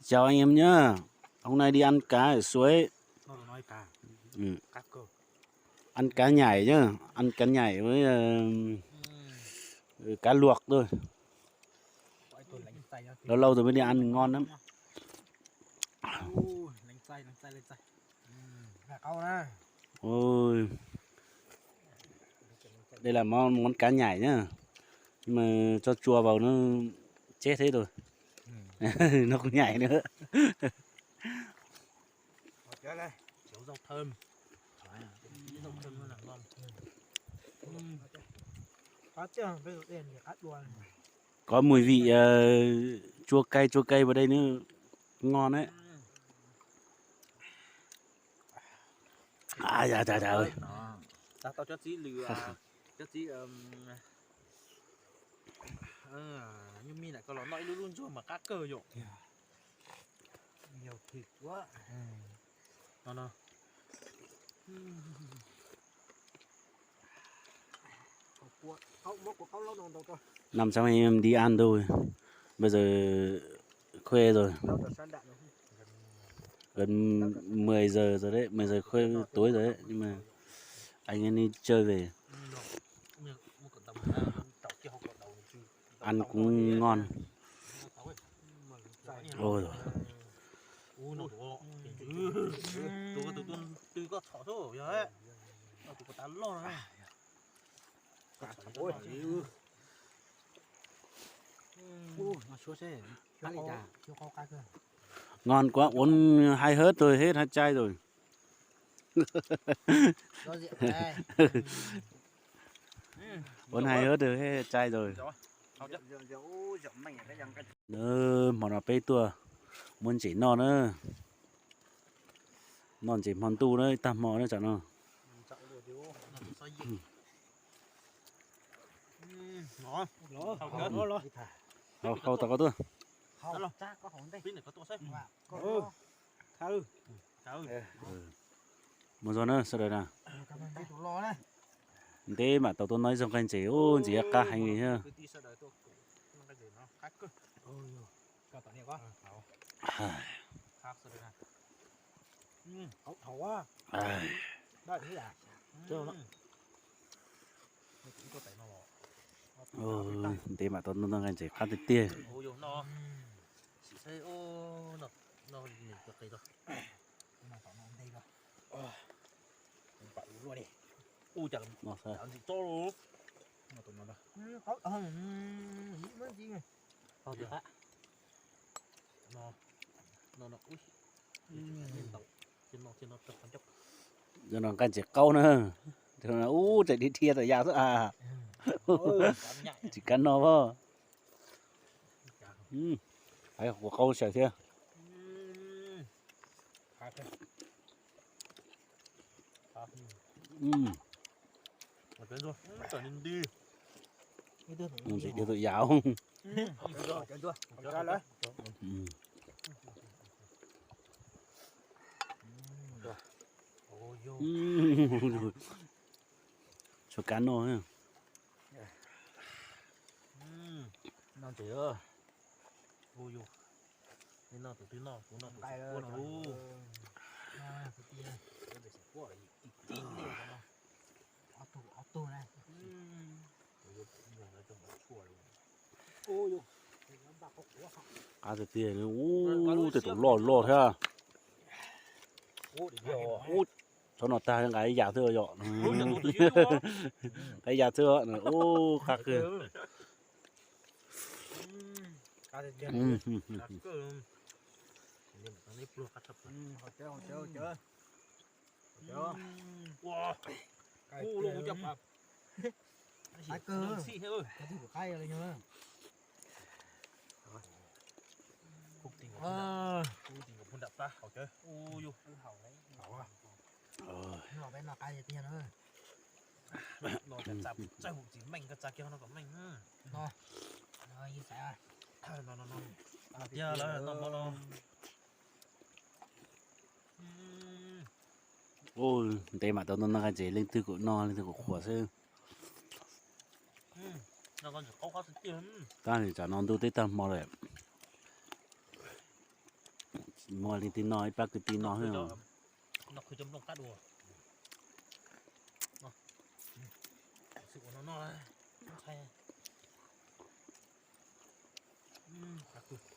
Chào anh em nhá. Hôm nay đi ăn cá ở suối. Ừ. Ăn cá nhảy nhá. Ăn cá nhảy với ờ, cá luộc thôi. Lâu lâu rồi mới đi ăn, ngon lắm. Ôi. Đây là món, món cá nhảy nhá. Nhưng mà cho chua vào nó chết hết rồi. Nó không nhảy nữa. Kiểu rau thơm. Rau thơm nó là ngon. Có mùi vị ờ, chua cay, chua cay vào đây nữa. Ngon đấy. Ai da da da ơi. Tau cov txiv lws, cov txiv nyuj mij lam koj los noj ib lub lub ntsuag mas qab kawg yom. No no. Năm sau em đi ăn thôi. Bây giờ khuya rồi. Gần mười giờ rồi đấy, mười giờ khuya tối rồi đấy, nhưng mà anh em đi chơi về. Ăn cũng ngon. Ôi rồi. Ngon quá, uống hai hớt thôi, hết hai chai rồi. Uống hai hớt rồi, hết hai chai rồi. Hmo no peb tuaj muab ntses noj na. Noj ntses hmo ntuj na, ib tag hmo na tsam no. Hau tau koj tuaj. Mus zoo na sawv daws na. Ntev mam tau tuaj noj ib zaug nqaij ntses, ub, ntses qab heev li thiab. Ntev mam tau noj nqaij ntses qab tiag tiag. Cov no nqaij ntses qaub na. Ub, tseem dhia dhia tas yas xwb a. Tsis kav no as. Ua qaub sai thiab. Ntses dhia tas yas. Tshuav kab noj. Qab tiag tiag, ub, tej tus loj loj thiab. Ub, tsob no tag nqa ib yam xwb yom. Nqa ib yam xwb, ub, qab kawg. Ub, ntev mam tau noj nqaij ntses, leej twg kuj noj leej twg kuj qhuas xwb. Tab sis tsam no ntuj teb tag hmo lawm. Muaj leej twg noj ib pab kwv tij noj xwb. No khwv cov nplooj qab dua. No, xwb ua no no, ntshai. Qab kub.